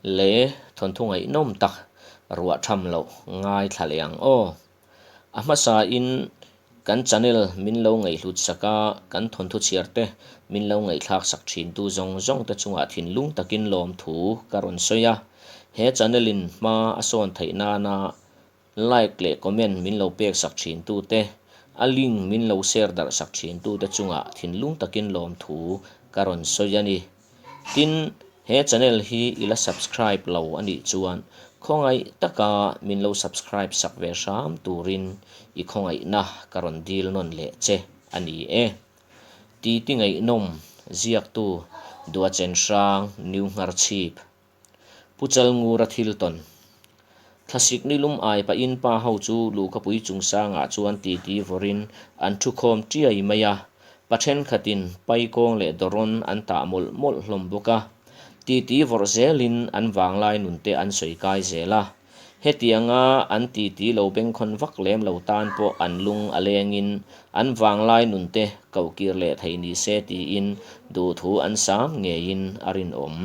Le thawnthu ngaihnawm tak ruah tham loh ngaithla leh ang aw. A hmasa in kan channel min lo ngaihhlut sak a, kan thawnthu chhiar te min lo ngaihthlak sak thin tu zawng zawng te chungah thinlung takin lawmthu ka rawn sawi a. He channel in hma a sawn theih nana Like leh comment min lo pek sak thin tu te, a link min lo share darh sak thin tu te chungah thinlung takin lawmthu ka rawn sawi a ni. Tin, he channel hi i la subscribe lo a nih chuan khawngaih taka min lo subscribe sak ve hram turin i khawngaihna ka rawn dil nawn leh che a ni e. Titi ngaihnawm ziaktu Duachen Hrang New Ngharchhip. Pu Chalngura thil tawn. Thlasik ni lum ai pahin pa ho chu luhkapui chungsangah chuan titi vawrin an thu khawm tiai mai a, pa thenkhatin paikawng leh dawrawn an tah mawlh mawlh hlawm bawk a. Titi vawrh zelin an vanglai nunte an sawi kai zel a. Hetianga an titi lo bengkhawn vak lem lo tan pawh an lung a lengin an vanglai nunte kohkir leh thei ni se tiin duhthu an sam ngeiin a rinawm.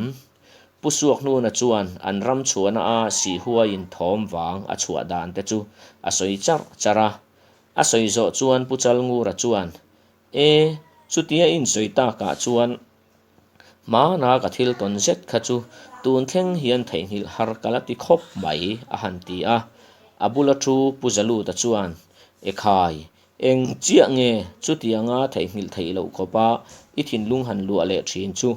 Pu Suakhnuna chuan an ram chhuahna a sihhuaiin thawm vang a chhuah dan te chu a sawi charh charh a. A sawi zawh chuan Pu Chalngura chuan, E, chutia insawi takah chuan hmana ka thil tawn zet kha chu tun thleng hian theihnghilh har ka la ti khawp mai, a han ti a. A bula thu Pu Zaluta chuan, Ekhai, eng chiah nge chutianga theihnghilh theih loh khawpa i thinlung han luah leh thin chu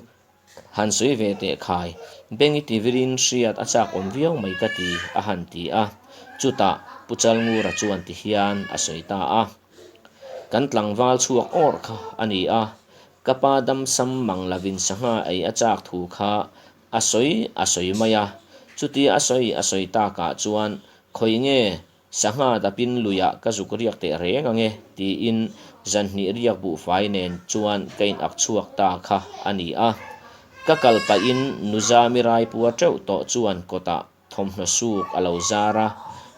Han sawi ve teh khai, beng i ti virin hriat a chak awm viau mai ka ti, a han ti a. Chutah Pu Chalngura chuan ti hian a sawi ta a. Kan tlangval chhuak awr kha a ni a, ka pa damsam mang lovin sangha ei a chak thu kha a sawi a sawi mai a. Chutia a sawi a sawi takah chuan khawi nge Sangha dapin luiah ka zuk riak teh reng ang e, tiin zanhnih riak buhfai nen chuan ka in ak chhuak ta kha a ni a. Ka kal pahin Nuzami raipua teuh tawh chuan kawtah thawmhnaw suk a lo zar a,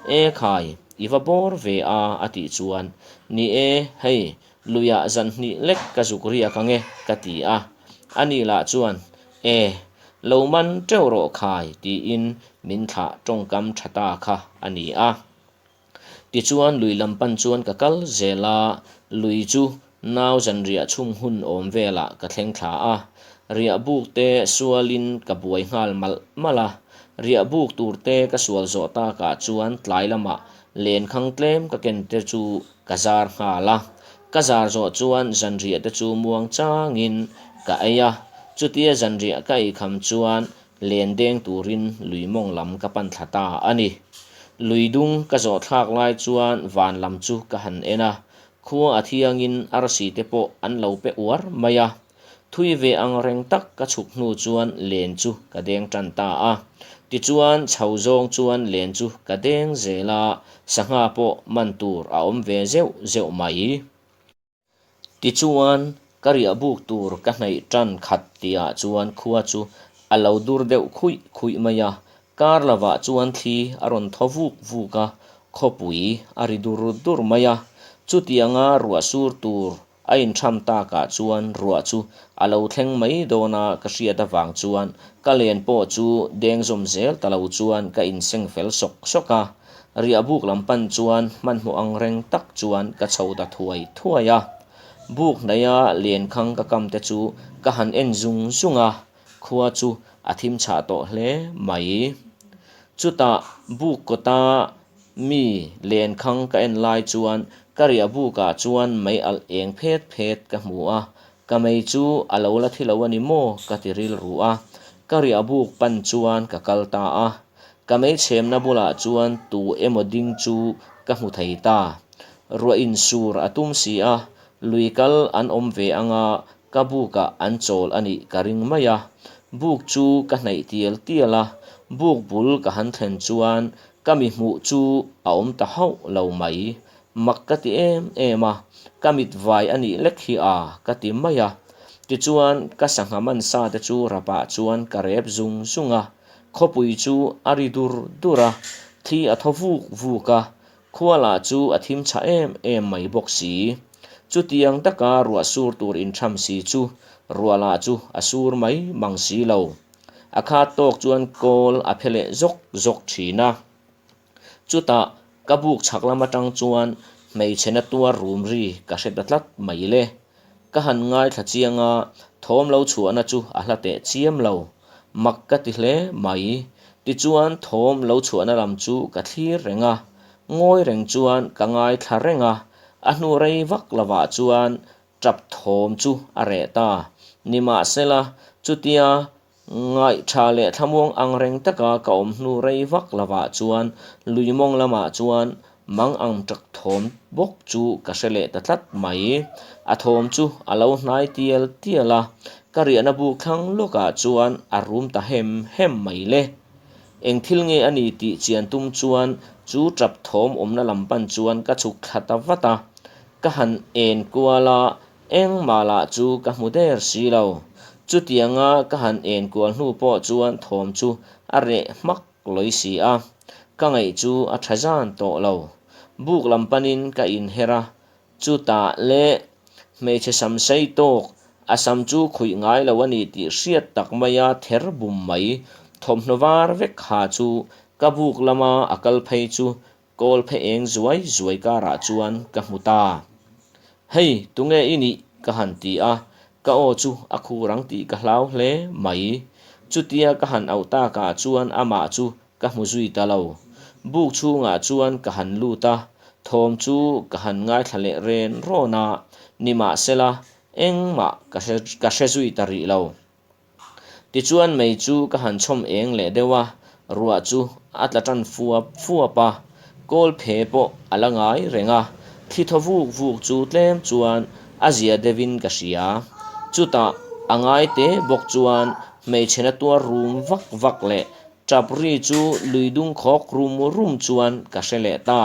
E khai, i va bawr ve a, a tih chuan, Ni e, hei, luiah zanhnih lek ka zuk riak ang e, ka ti a. Ani lah chuan, E, lo man teuh rawh khai tiin min thlah tawngkam tha ta kha a ni a. Tichuan lui lam pan chuan ka kal zel a, lui chu nau zanriah chhung hun awm velah ka thleng thla a. Riah buk te sualin ka buai nghal malh malh a, riah buk tur te ka sual zawh takah chuan tlai lamah lenkhang tlem ka ken te chu ka zar nghal a, ka zar zawh chuan zanriah te chu muang changin ka ei a, chutia zanriah ka ei kham chuan len deng turin lui mawng lam ka pan thla ta a ni. Lui dung ka zawh thlak lai chuan van lam chu ka han en a, khua a thiangin arsi te pawh an lo pe uar mai a, Thui ve ang reng tak ka chhuk hnu chuan len chu ka deng tan ta a. Tichuan chho zawng chuan len chu ka deng zel a, sangha pawh man tur a awm ve zeuh zeuh mai. Tichuan ka riah buk tur ka hnaih tan khat tihah chuan khua chu a lo dur deuh khuih khuih mai a, kar lovah chuan thli a rawn thaw vuk vuk a, khawpui a ri dur dur mai a. Chutianga ruah sur tur A intham takah chuan ruah chu a lo thleng mai dawn a ka hriat avang chuan ka len pawh chu deng zawm zel ta lo chuan ka inseng fel sawk sawk a. Riah buk lam pan chuan hmanhmawh ang reng tak chuan ka chho ta thuai thuai a. Buk hnaia lenkhang ka kam te chu ka han en zung zung a, khua chu a thim chhah tawh hle mai. Chutah buk kawta Mi lenkhang ka en lai chuan ka riah bukah chuan mei alh eng phet phet ka hmu a, ka mei chu a lo la thi lo a ni maw ka ti rilru a, ka riah buk pan chuan ka kal ta a. Ka mei chhemna bulah chuan tu emaw ding chu ka hmu thei ta. Ruah insur a tum si a, lui kal an awm ve anga Ka bukah an chawl a nih ka ring mai a, buk chu ka hnaih tial tial a, buk bul ka han thlen chuan ka mi hmuh chu a awm ta hauh lo mai. Mak ka ti em em a, ka mit vai a nih lek hi a, ka ti mai a. Tichuan ka sangha man sa te chu rapah chuan ka rep zung zung a, khawpui chu a ri dur dur a, thli a thaw vuk vuk a, Khua lah chu a thim chhah em em mai bawk si. Chutiang taka ruah sur tur intham si chu ruah lah chu a sur mai mang si lo. A khat tawk chuan kawl a phe leh zawk zawk thin a. Chutah ka buk chhak lam atang chuan hmeichhe na tuar rum ri ka hre ta tlat mai le. Ka han ngaithla chiang a, thawm lo chhuahna chu a hla teh chiam lo. Mak ka ti hle mai. Tichuan thawm lo chhuahna lam chu ka thlir reng a, ngawi reng chuan ka ngaithla reng a, a hnu rei vak lovah chuan tap thawm chu a reh ta. Nimahsela, chutia Ngaihtha leh thlamuang ang reng taka ka awm hnu rei vak lovah chuan lui mawng lamah chuan mang ang tak thawm bawk chu ka hre leh ta tlat mai. A thawm chu a lo hnai tial tial a, ka riahna buk thlang lawkah chuan a rum ta hem hem mai le. Eng thil nge a ni tih chian tum chuan chu tap thawm awmna lam pan chuan ka chhuk thla ta vat a, ka han en kual a, Engmah lah chu ka hmu der si lo. Chutianga ka han enkual hnu pawh chuan thawm chu a reh hmak lawi si a, ka ngaih chu a tha zan tawh lo. Buk lam panin ka inher a, chutah le hmeichhe sam sei tawk, a sam chu khuih ngai lo a ni tih hriat tak maia ther bum mai, thawmhnaw var vek ha chu ka buk lama a kal phei chu Kawl phe eng zuai zuai karah chuan ka hmu ta. Hei, tunge i nih? ka han ti a, ka aw chu a khur ang tih ka hlau hle mai. Chutia ka han auh takah chuan amah chu ka hmu zui ta lo. Buk chhungah chuan ka han lut a, thawm chu ka han ngaithla leh ren rawn a, nimahsela engmah ka hre zui ta rih lo. Tichuan mei chu ka han chhawm eng leh deuh a, ruah chu a tla tan fuap fuap a, kawl phe pawh a la ngai reng a, thli thaw vuk vuk chu tlem chuan a zia deuhin ka hria. Chutah a ngai te bawk chuan hmeichhe na tuar rum vak vak leh tap ri chu lui dung khawk rum rum chuan ka hre leh ta.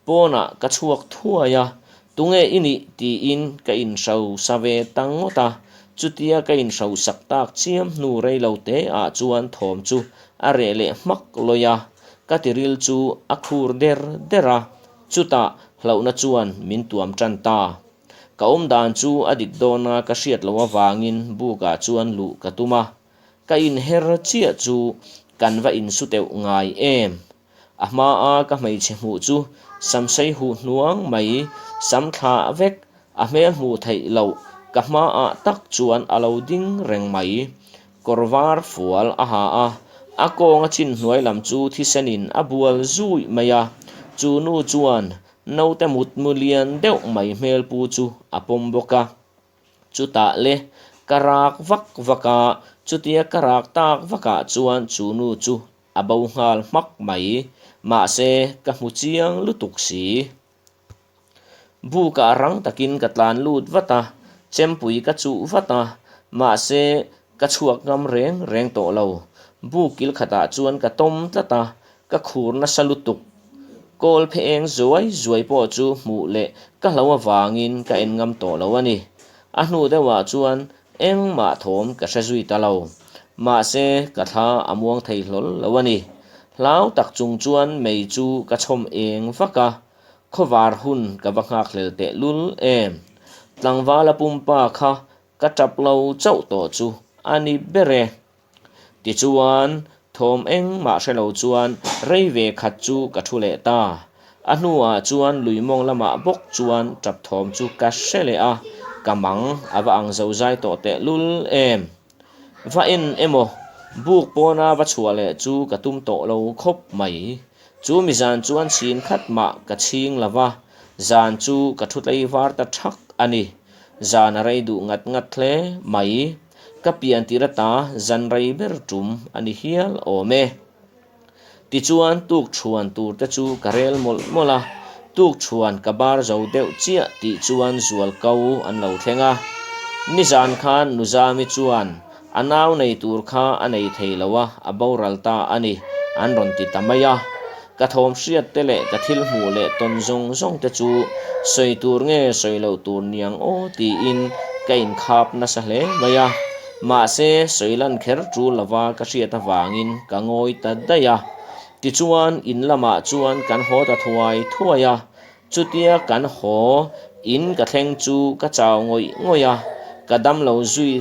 Pawnah ka chhuak thuai a, Tunge i nih? tiin ka inhrosa ve ta ngawt a, chutia ka inhrosak tak chiam hnu rei lo te ah chuan thawm chu a reh leh hmak lawi a, ka tiril chu a khur der der a, chutah hlauhna chuan min tuam tan ta. Ka awmdan chu a dik dawna ka hriat loh avangin bukah chuan luh ka tum a, ka inher chiah chu kan va insu teuh ngai em? A hmaa ka hmeichhe hmuh chu samsei huh hnuang mai, sam thlah vek, a hmel hmuh theih loh ka hmaah tak chuan a lo ding reng mai. Kawr var fual a ha a, a kawnga chin hnuai lam chu thisenin a bual zui mai a, chu nu chuan naute mutmu lian deuh mai hmel pu chu a pawm bawk a. Chutah le, ka rak vak vak a, chutia ka rak tak vakah chuan chu nu chu A bo nghal hmak mai, mahse ka hmu chiang lutuk si. Bukah rang takin ka tlan lut vat a, chempui ka chuh vat a, mahse ka chhuak ngam reng reng tawh lo. Buk kil khatah chuan ka tawm tlat a, ka khur nasa lutuk. Kawl phe eng zuai zuai pawh chu hmuh leh ka hlo avangin ka en ngam tawh lo a ni. A hnu deuhah chuan Engmah thawm ka hre zui ta lo. Mahse, ka thla a muang thei hlawl lo a ni. Hlau tak chung chuan mei chu ka chhawm eng vak a, khawvar hun ka va nghakhlel teh lul em. Tlangvala pumpa kha ka tap lo chauh tawh chu a ni ber e. Tichuan, thawm engmah hre lo chuan rei ve khat chu ka thu leh ta. A hnuah chuan lui mawng lamah bawk chuan tap thawm chu ka hre leh a, ka mang a va ang zo zai tawh teh lul em. Va en emaw, buk pawna va chhuah leh chu ka tum tawh lo khawp mai. Chu mi zan chuan chhin khat mah ka chhing lo va, zan chu ka thu tlei var ta thak a ni. Zan a rei duh ngat ngat hle mai. Ka pian tir ata zan rei ber tum a ni hial awm e. Tichuan tuk chhuan tur te chu ka rel mawlh mawlh a, tuk chhuan ka bar zo deuh chiah tih chuan zual ko an lo thleng a. Nizan khan Nuzami chuan a nau nei tur kha a nei thei lo a, a boral ta a ni an rawn ti ta mai a. Ka thawm hriat te leh ka thil hmuh leh tawn zawng zawng te chu sawi tur nge sawi loh tur niang aw tiin ka inkhap nasa hle mai a. Mahse, sawi lan kher tul lova ka hriat avangin ka ngawi ta daih a. Tichuan, in lamah chuan kan haw ta thuai thuai a. Chutia kan haw in ka thleng chu ka chau ngawih ngawih a, ka damlo zui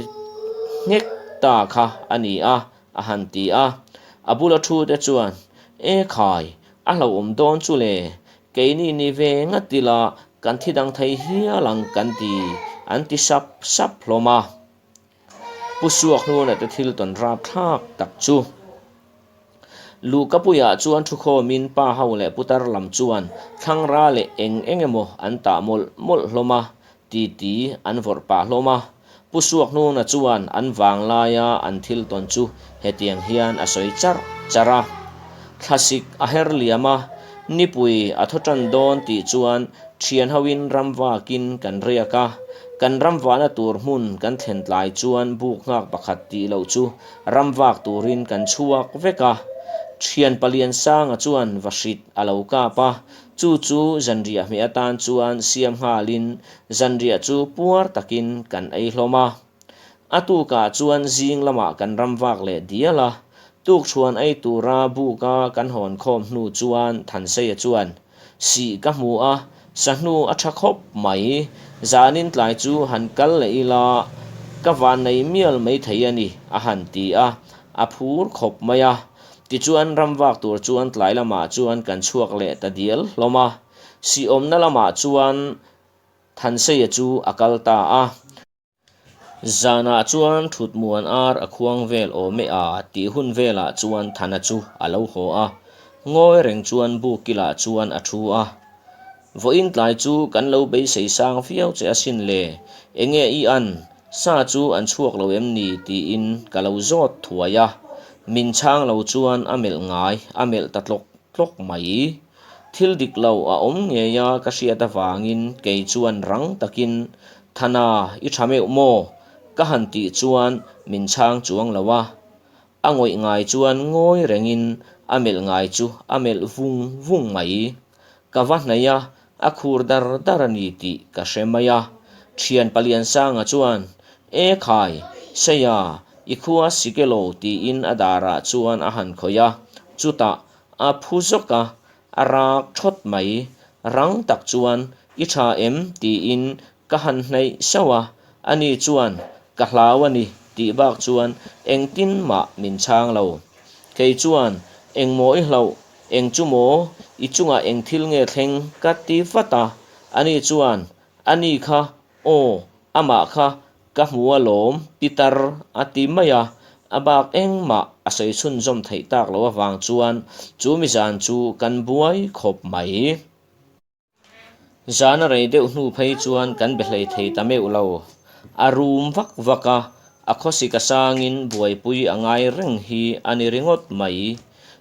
nghek ta kha a ni a. a han ti a. A bula thu te chuan, E khai, a hlauhawm dawn chu le, keini ni ve ngat ila kan thi dang thei hial ang kan ti, an ti sap sap hlawm a. Pu Suakhnuna te thil tawn rapthlak tak chu. Luhkapuiah chuan thukhawmin pa ho leh putar lam chuan thlangra leh eng eng emaw an tah mawlh mawlh hlawm a, titi an vawrh pah hlawm a. Pu Suakhnuna chuan an vang laia an thil tawn chu hetiang hian a sawi charh charh a. Thlasik a her liam a, nipui a thaw tan dawn tih chuan thian hoin ram vakin kan riak a. Kan ram vahna tur hmun kan thlen tlai chuan buk nghak pakhat tih loh chu ram vak turin kan chhuak vek a. Thian Paliansanga chuan vahrit a lo kap a, chu chu zanriah hmeh atan chuan siam nghalin zanriah chu puar takin kan ei hlawm a. A tukah chuan zing lamah kan ram vak leh dial a, tukṭhuan ei tura buka kan hawn khawm hnu chuan Thanseia chuan, Sih ka hmu a, sahnu a ṭha khawp mai, zanin tlai chu han kal leh ila ka van nei mial mai thei a ni, a han ti a, a phur khawp mai a. Tichuan ram vak tur chuan tlai lamah chuan kan chhuak leh ta dial hlawm a, sih awmna lamah chuan Thanseia chu a kal ta a. Zanah chuan thut muan ar a khuang vel awm e a tih hun velah chuan Thana chu a lo haw a, ngawi reng chuan buk kilah chuan a thu a. Vawiin tlai chu kan lo beisei sang viau che asin le, enge i an, sa chu an chhuak lo em ni tiin ka lo zawt thuai a, min chhang lo chuan a melh ngai a melh ta tlawk tlawk mai. Thil dik lo a awm ngei a ka hriat avangin kei chuan rang takin, Thana, i tha meuh maw? ka han tih chuan min chhang chuang lo a. A ngawih ngai chuan ngawi rengin a melh ngai chu a melh vung vung mai. Ka va hnaih a, a khur dar dar a ni tih ka hre mai a. Thian Paliansanga chuan, E khai, Seia, i khua Sikelo tiin a darah chuan a han khawih a, chutah A phu zawk a, a rak thawt mai. Rang tak chuan, I tha em? tiin ka han hnaih sauh a, ani chuan, Ka hlau a ni, tih bak chuan engtin mah min chhang lo. Kei chuan, Engmaw i hlauh? Eng chu maw? I chungah eng thil nge thleng? ka ti vat a, ani chuan, Ani kha, aw, amah kha Ka hmu alawm, Pitar a ti mai a, a bak engmah a sawi chhunzawm theih tak loh avang chuan chu mi zan chu kan buai khawp mai. Zan a rei deuh hnu phei chuan kan be hlei thei ta meuh lo. A rum vak vak a, a khawsik a sangin buaipui a ngai reng hi a ni ringawt mai.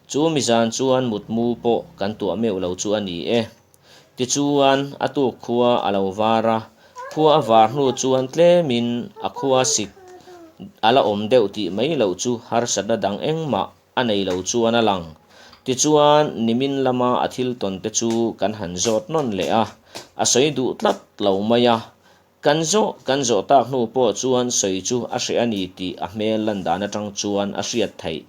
Chu mi zan chuan mutmu pawh kan tuah meuh lo chu a ni e. Tichuan, a tuk khua a lo var a, khua a var hnu chuan tlemin a khua sik a la awm deuh tih mai loh chu harsatna dang engmah a nei lo chuan a lang. Tichuan, nimin lama a thil tawn te chu kan han zawt nawn leh a, a sawi duh tlat lo mai a. Kan zawh kan zawh tak hnu pawh chuan sawi chu a hreh a ni tih a hmel lan dan atang chuan a hriat theih.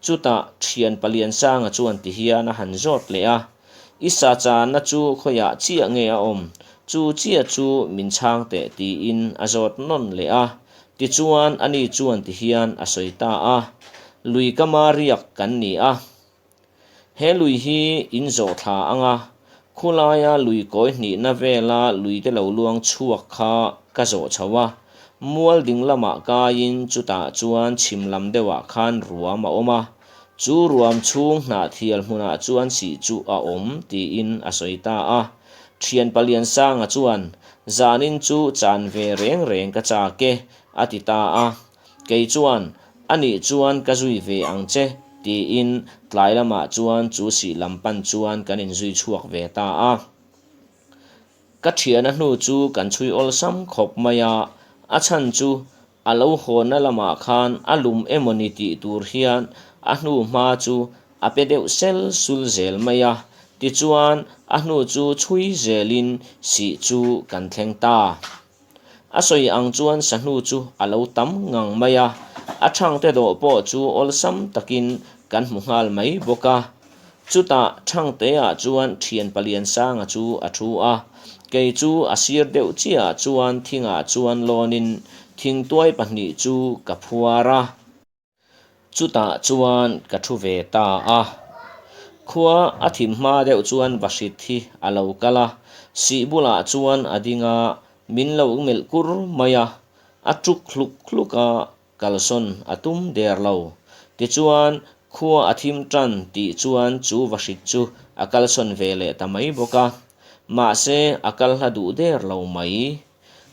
Chutah thian Paliansanga chuan ti hian a han zawt leh a, I sa channa chu khawiah chiah nge a awm? Chu chiah chu min chhang teh tiin a zawt nawn leh a. Tichuan ani chuan ti hian a sawi ta a, Lui kama riak kan ni a. He lui hi in zawh thla ang a, khulaia lui kawi hnihna vela luite lo luang chhuak kha ka zawh chho a, mual ding lamah kaiin chutah chuan chhim lam deuhah khan ruam a awm a, chu ruam chhung hnahthial hmunah chuan sih chu a awm tiin a sawi ta a. Thian Paliansanga chuan, Zanin chu chan ve reng reng ka chak e, a ti ta a. Kei chuan, A nih chuan ka zui ve ang che, tiin tlai lamah chuan chu sih lam pan chuan kan inzui chhuak ve ta a. Ka thiana hnu chu kan chhui awlsam khawp mai a, a chhan chu a lo hawnna lamah khan a lum emawni tih tur hian a hnu hma chu a pe deuh sel sul zel mai a, tichuan a hnu chu chhui zelin sih chu kan thleng ta. A sawi ang chuan sahnu chu a lo tam ngang mai a, a thangte dawh pawh chu awlsam takin kan hmu nghal mai bawk a. Chutah thangteah chuan thian Paliansanga chu a thu a, kei chu a sir deuh chiahah chuan thingah chuan lawnin thingtuai pahnih chu ka phuar a. Chutah chuan ka thu ve ta a. Khua a thim hma deuh chuan Vahrit hi a lo kal a, sih bulah chuan a ding a, min lo melh kur mai a, a tuk hluk hluk a, kalsawn a tum der lo. Tichuan, khua a thim tan tih chuan chu Vahrit chu a kalsawn ve leh ta mai bawk a. Mahse, a kal hla duh der lo mai.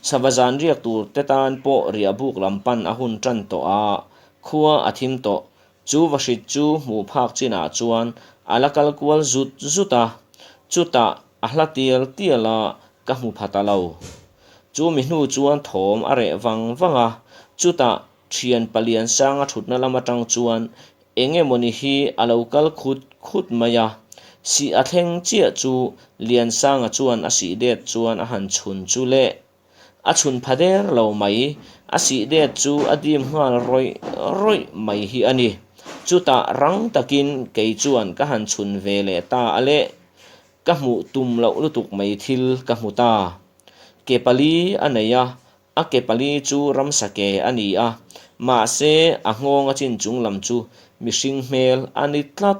Sava zan riak tur te tan pawh riah buk lam pan a hun tan tawh a, khua a thim tawh. Chu Vahrit chu hmuh phak chinah chuan a la kal kual zut zut a, chutah a hla tial tial a, ka hmu pha ta lo. Chu mi hnu chuan thawm a reh vang vang a, chutah thian palian sanga thutna lam atang chuan eng emawni hi a lo kal khut khut mai a. Sih a thleng chiah chu Liansanga chuan a sih det chuan a han chhun chu le. A chhun pha der lo mai, a sih det chu a dim nghal rawih rawih mai hi a ni. Chutah rang takin kei chuan ka han chhun ve leh ta a le. Ka hmuh tum loh lutuk mai thil ka hmu ta. Ke pali a nei a, a ke pali chu ramsa ke a ni a, mahse a nghawng a chin chung lam chu mihring hmel a ni tlat.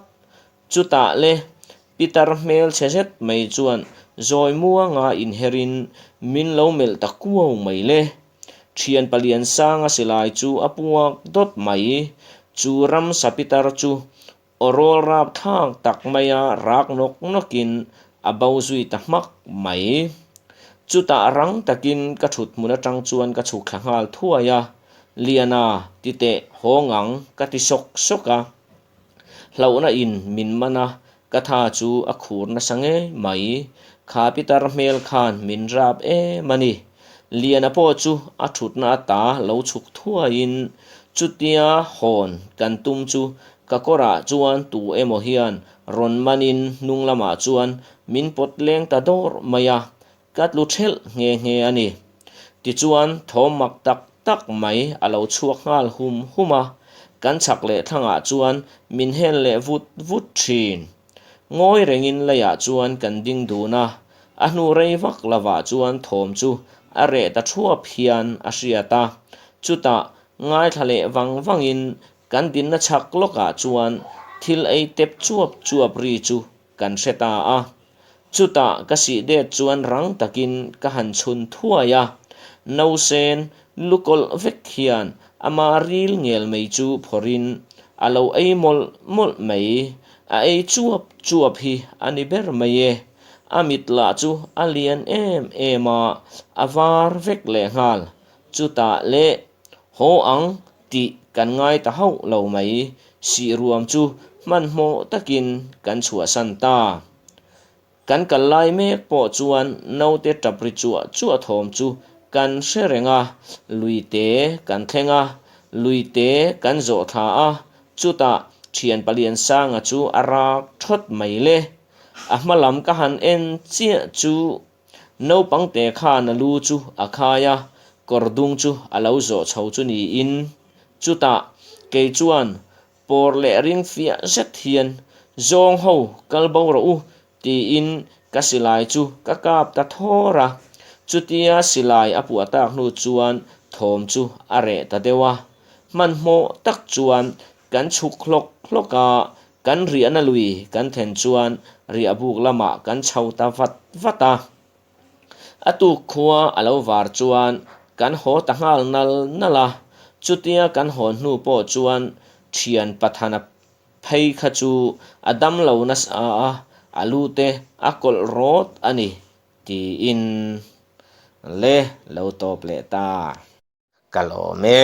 Chutah le Pitar hmel chhe zet mai chuan zawi muanga inherin min lo melh ta kuau mai le. Thian palian sanga silai chu a puak dawt mai. Chu ramsa pitar chu Aw rawl rap thlak tak maia rak nawk nawkin a bo zui ta hmak mai. Chutah rang takin ka thut hmun atang chuan ka chhuk thla nghal thuai a, Liana, ti teh haw ngang ka ti sawk sawk a. Hlauhna in min man a, ka tha chu a khur nasa ngei mai. Kha pitar hmel khan min rap em a ni. Liana pawh chu a thutna ata lo chhuk thuaiin chutia hawn kan tum chu ka kawrah chuan tu emaw hian rawn manin hnung lamah chuan min pawt leng ta dawr mai a, ka tlu thelh nghe nghe a ni. Tichuan thawm mak tak tak mai a lo chhuak nghal hum hum a, kan chhak leh thlangah chuan min hel leh vut vut thin. Ngawi rengin leiah chuan kan ding dun a, a hnu rei vak lovah chuan thawm chu a reh ta thuap hian a hriat a. Chutah ngaithla leh vang vangin kan dinna chhak lawkah chuan thil ei tep chuap chuap ri chu kan hre ta a. Chutah ka sih det chuan rang takin ka han chhun thuai a, Nausen lukawlh vek hian ama ril ngel mai chu phawrhin a lo ei mawlh mawlh mai. A ei chuap chuap hi a ni ber mai e. A mit lah chu a lian em em a, a var vek lehnghal. Chutah leh haw ang tih kan ngai ta hauh lo mai, sih ruam chu hmanhmawh takin kan chhuahsan ta. Kan kal lai mek pawh chuan naute tap ri chuah chuah thawm chu kan hre reng a, lui te kan thleng a, lui te kan zawh thla a, chutah thian Paliansanga chu a rak thawt mai le. A hma lam ka han en chiah chu Naupang te khan a lu chu a khai a, kawr dung chu a lo zawh chho chu niin. Chutah kei chuan pawr leh ring fiah zet hian, Zawng ho, kal bo rawh u, tiin ka silai chu ka kap ta thawr a. Chutia silai a puah tak hnu chuan thawm chu a reh ta deuh a. Hmanhmawh tak chuan kan chhuk hlawk hlawk a, Kan riahna lui kan thlen chuan riahbuk lamah kan chho ta vat vat a. A tuk khua a lo var chuan kan haw ta nghal nal nal a, chutia kan hawn hnu pawh chuan thian Pathana phei kha chu a dam lo nasa a, a lu te a kawlh rawt a ni tiin le lo tawp leh ta. Ka lawm e.